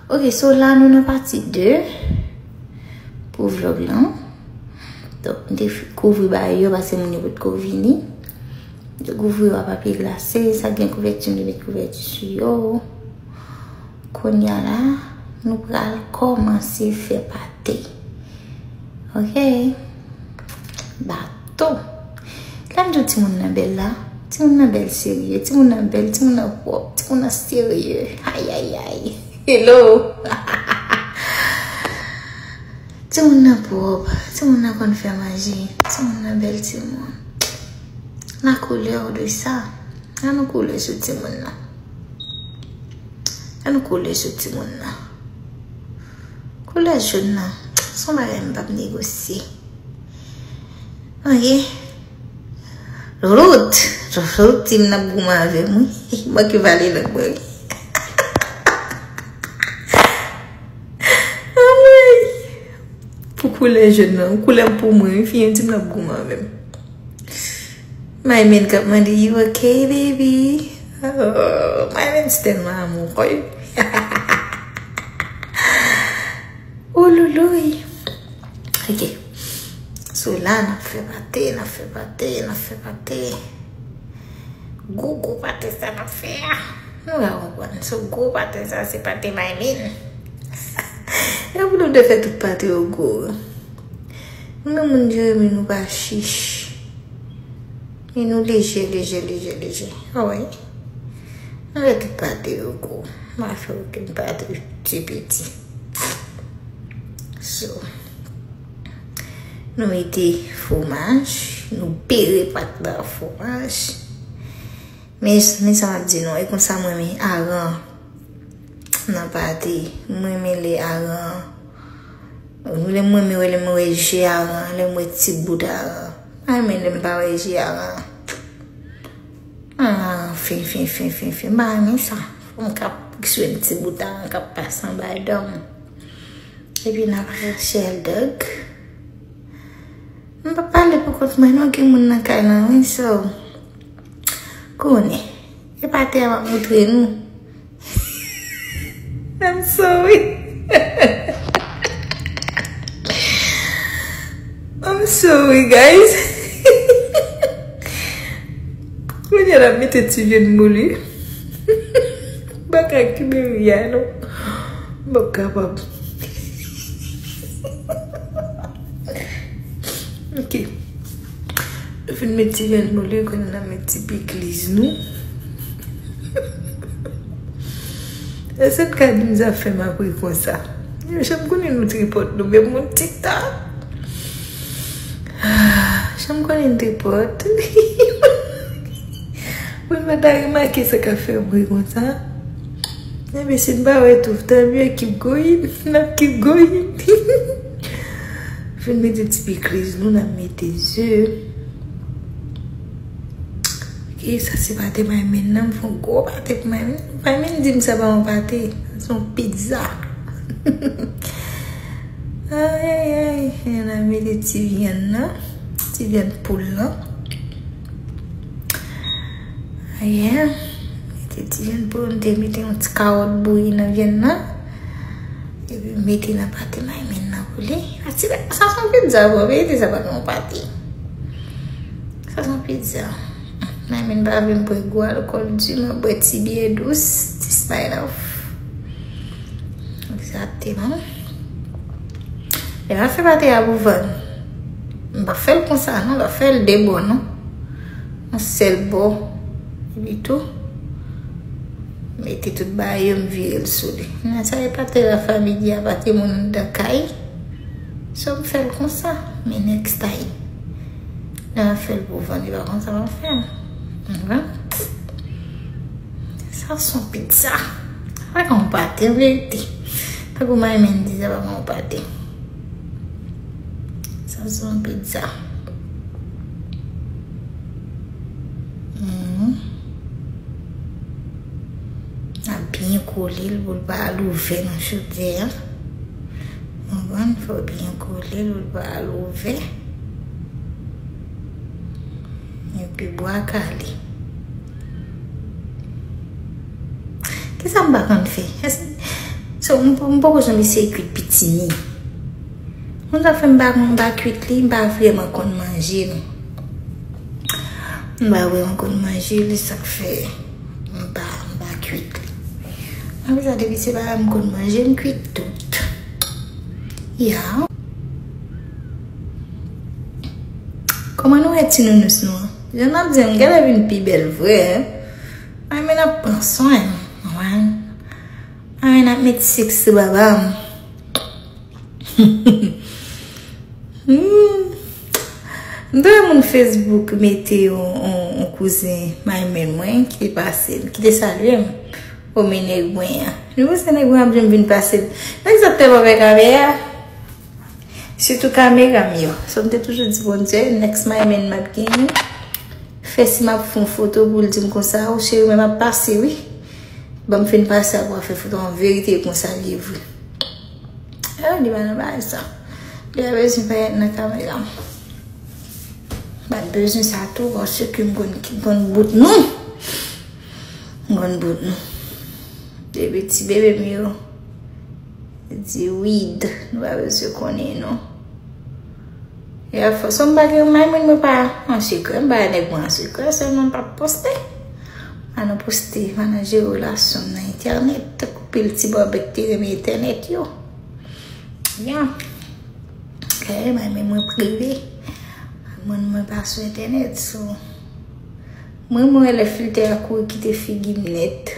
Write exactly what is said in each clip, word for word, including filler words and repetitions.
Ok, so la nou nan pati de pou vlog lan. Donk, m te kouvri bagay yo paske moun yo potko vini. M te kouvri yo ak papye glase, sa gen kouvèti, m te met kouvèti sou yo. Kounye a la, nou pral kòmanse fè pate. Ok? Bato. Lè m di w timoun nan bèl la, timoun nan bèl serye, timoun nan bèl, timoun nan pwòp, timoun nan serye. Ayayay. Hello. Timoun nan pwòp, timoun nan konn fè manje, timoun nan bèl timoun. La couleur de ça. Ann nou koule sou timoun nan. Ann nou koule sou timoun nan. Koulè jòn nan, se yon bagay m p ap negosye. Ok. Loulou, Loulou, timoun nan ap goumen avè m, wi. Mwen ki vale lang mwen, wi. Anmwey. Pou koulè jòn nan, koulè pou mwen, wi, fi, timoun nan ap goumen avè m. My man k ap mande, "You okay, baby?" Oh, my man se tèlman amou, kòy. Ouloulouy. Ok. So la, n ap fè pate, n ap fè pate, n ap fè pate. Gwo, gwo pate sa n ap fè a. Nou ka konprann. So, gwo pate sa, se pate my man. E pou nou te fè tout pate yo gwo. Nou menm moun Jeremi, nou pa chich. Men nou lejè, lejè, lejè, lejè. Anmwey. Nou fè tout pate yo gwo. M pa fè okenn pate ti piti. So, nou mete fwomaj, nou bere pate la ak fwomaj. Men, men sa m ap di nou, e konsa mwen menm aran nan pate, mwen renmen lè aran, lè mwen renmen wè, lè mwen wè je aran, lè mwen wè ti bout aran. Mwen renmen lè m pa wè je aran. Aran fen, fen, fen, fen, fen. M pa renmen sa. Fò m ka jwenn ti bout aran k ap pase anba dan m. Epi n ap rache l dòk. M pa pale pou kont mwen non, gen moun nan kay lan, wi, so. Konnen. E pate a m ap montre nou. I'm sorry. I'm sorry, guys. Kounye a n ap mete ti vyann mouli. M pa ka kenbe ri a non. M p ap kapab. Ok. Nou fin met ti vyann mouli, kounye a n ap met ti pikliz nou. Èske n ka di m sa fè m ap ri konsa? Yo, jan m konnen nou tripòt nou, men moun TikTok. Ah, jan m konnen n tripòt. Mwen pa ta remake sa ka fè m ri konsa. Enben, si n pa wè tou, tant mieux, keep going. N ap keep going. Fin mete ti pikliz nou, n ap mete ze. Ok, sa se pate my man nan, m fè yon gwo pate pou my man. My man di m sa pa yon pate, sa se yon pizza. Ay, ay, ay. N ap mete ti vyann nan, ti vyann poul lan. Yeah. Mete ti vyann poul, m te mete yon ti kawòt bouyi nan vyann nan. Epi mete nan pate my man nan pou li. A ti, sa se yon pizza, bon, verite sa pa t yon pate. Sa se yon pizza. My man pa vle m bwè gwo alkòl di, m ap bwè ti byè dous, ti Smirnoff. Egzakteman. Lè m ap fè pate a pou vann, m pa fè l konsa non, m pa fè l de bò non. Yon sèl bò. Epi tou, mete tout bagay yo, m vire l sou li. Nan sa e pate la familya, pate moun anndan kay. So m fè l konsa. Men next time, lè m ap fè l pou vann, e pa konsa m ap fè l. Ou konprann? Sa se yon pizza. Sa pa ka yon pate, an verite. Tankou my man di, sa pa ka yon pate. Sa se yon pizza. Mhm. N ap byen kole l pou l pa al ouvè nan chodyè a. Ou konprann? Fò w byen kole l pou l pa al ouvè. Epi bwa kale. Kisa m pa konn fè? Èske, So, m, m poko janm eseye kwit pitimi. Konn sa fè m pa, m pa kwit li, m pa vrèman konn manje l. M pa vrèman konn manje l, e sa k fè m pa, m pa kwit li. Apre sa, depi se bagay m konn manje, m kwit tout. Ya. Kòman nou wè ti nounous nou an? Jan n ap di, m genlè vin pi bèl vre, hein? Ay, men n ap pran swen m, wi. Ay, men n ap met sik sou baba m. Hmm. M te wè moun Facebook mete yon, yon, yon kouzen Maymen mwen ki te pase m, ki te salye m. O, men nèg mwen an. Nou panse nèg mwen ap janm vin pase m? Nèg sa tèlman fè kamera. Sitou kamera m yo. So, m te toujou di Bondye, next Maymen m ap genyen. Fè si m ap fè yon foto pou l di m konsa, o cheri, men m ap pase, wi. Ban m fin pase apre w fè foto an verite, e konsa l ye vre. Ah, li pa nan bagay sa. Li pa bezwen parèt nan kamera. M pa t bezwen sa tou, paske m konn, konn bout nou. M konn bout nou. Depi ti bebe m yo di weed, nou pa bezwen konnen non. E a fòs, m pa gen may moun, mwen pa an sekrè, m pa nèg mwen an sekrè, sèlman m pa poste. Pa nan poste, pa nan jere relasyon m nan entènèt, tankou pil ti bòbèk te renmen entènèt yo. Ya. Kay may men mwen prive. Mwen, mwen pa sou entènèt, so. Mwen, mwen wè lè filtè a kouri kite figi m nèt.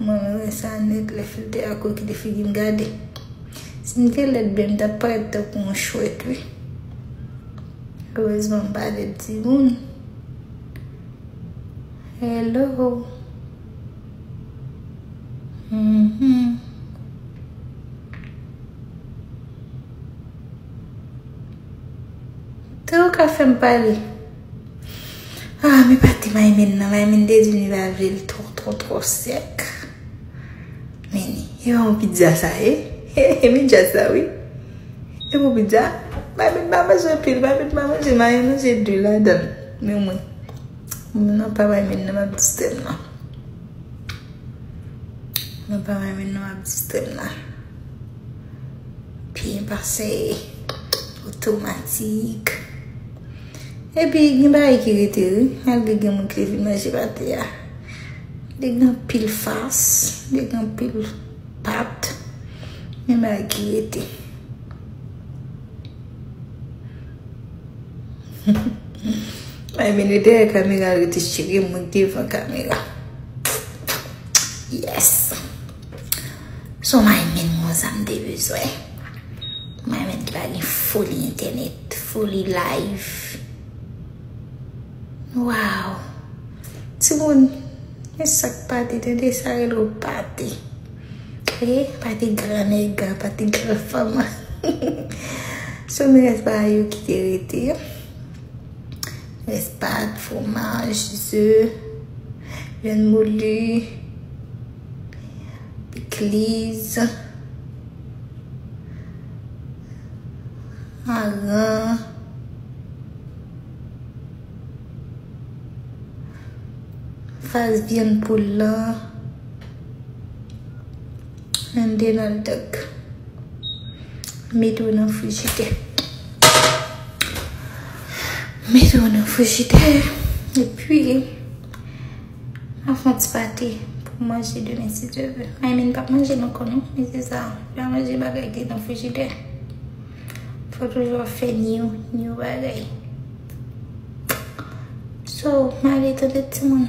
Mwen, mwen wè sa nèt, lè filtè a kouri kite figi m gade. Si m te lèd byen, m t ap parèt tankou yon chwèt, wi. Erezman, m pa lèd timoun. Hello. Mhm. Te ou ka fè m pale. Ah, men pati Maymen nan. Maymen te di m li pa vle l twò, twò, twò sèk. Men, e pa yon pizza sa ye. E pizza sa, wi. E pou pizza. Maymen pa manje anpil, Maymen pa manje, Maymen manje de ladan l. Men mwen, mwen nan pa Maymen nan, m ap distrè m nan. Mwen pa renmen non ap distrè m la. Byen pase. Otomatik. Epi, gen bagay ki rete, wi. Malgre gen moun ki te vin manje pate a. Li gen anpil fas, li gen anpil pat. Gen bagay ki rete. Maymen rete dèyè kamera, rete cheri mwen devan kamera. Yes. Son Maymen mwen sa m te bezwen. Maymen ki pa gen foli entènèt, foli live. Wow. Timoun, men sa k pate, tande sa rele w pate. E, pate gran nèg, pate gran fanm. So, men rès bagay yo ki te rete. Rès pat, fwomaj, ze, vyann moli, pikliz, aran. Fas vyann poul lan. Nan Donald Duck. Mete w nan frijidè. Mete w nan frijidè. Epi, m ap fè yon ti pate pou manje demen, si Dye vle. Maymen p ap manje l ankò non, men se sa. Li pa manje bagay ki nan frijidè. Fò toujou ap fè new, new bagay. So, m ale tande timoun.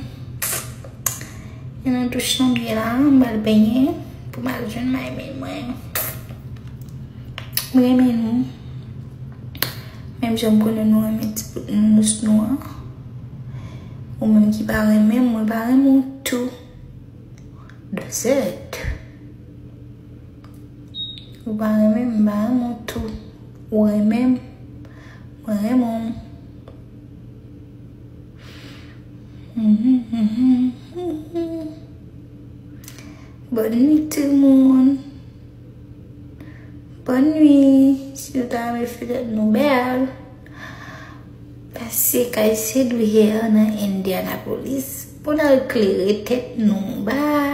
E nan douch lan m ye la, m al benyen pou m al jwenn Maymen mwen. M renmen nou. Menm jan m konnen nou renmen ti bout nounous nou an. Ou menm ki pa renmen m, mwen pa renmen w tou. Dezèt. Ou pa renmen m, m pa renmen w tou. Ou renmen m, mwen renmen w. Mhm, mhm, mhm. Bòn nwi tout moun. Bòn nwi. Si nou ta renmen fè tèt nou bèl, pase kay Sedwiher nan Indianapolis pou n al klere tèt nou. Bye.